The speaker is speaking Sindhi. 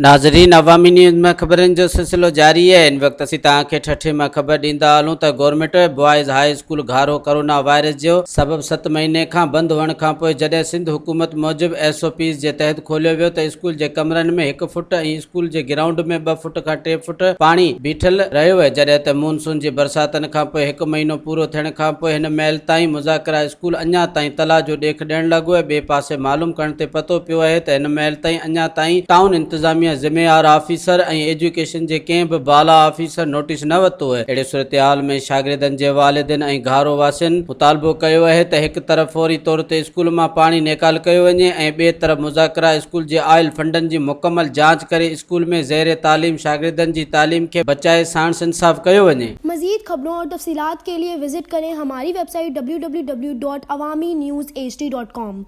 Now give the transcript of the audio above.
ناظرين عوامي نيوز ۾ خبرن جو سلسلو جاري آهي هن وقت اسين توهان کي ٺٽي مان خبر ڏيندا هلون ته government boys high school Gharo corona virus جو سبب ست مهيني کان بند هئڻ کانپوء جڏهن سنڌ حڪومت موجب ايس او پيز جي تحت کوليو ويو ته اسڪول جي ڪمرن ۾ هڪ فٽ ۽ اسڪول جي گرائونڊ ۾ ٻه فٽ کان ٽي فٽ پاڻي بيٺل رهيو آهي جڏهن ته مون سون جي برساتن کانپوء هڪ مهينو پورو ٿيڻ کانپوء هن مهل تائين مذاڪره اسڪول اڃا تائين تلاء جو ڏيک ڏيڻ لڳو آهي ٻئي پاسي معلوم ڪرڻ تي پتو پيو آهي ته هن مهل تائين اڃا تائين ٽائون انتظاميه ذميوار آفيسر ۽ ايجوڪيشن جي ڪنهن به بالا آفيسر نوٽيس نه ورتو آهي اهڙي صورتحال ۾ شاگردن جي والدين ۽ گهارو واسين مطالبو ڪيو آهي ته هڪ طرف فوري طور تي اسڪول مان پاڻي نيڪال ڪيو وڃي ۽ ٻئي طرف مذاڪره اسڪول جي آيل فنڊن جي مڪمل جاچ ڪري اسڪول ۾ زير تعليم شاگردن جي تعليم کي بچائي ساڻس انصاف ڪيو وڃي. مزيد خبرون اور تفصيلات کے لئے وزٽ ڪرين ھماري website W W W dot Awami news H D dot com.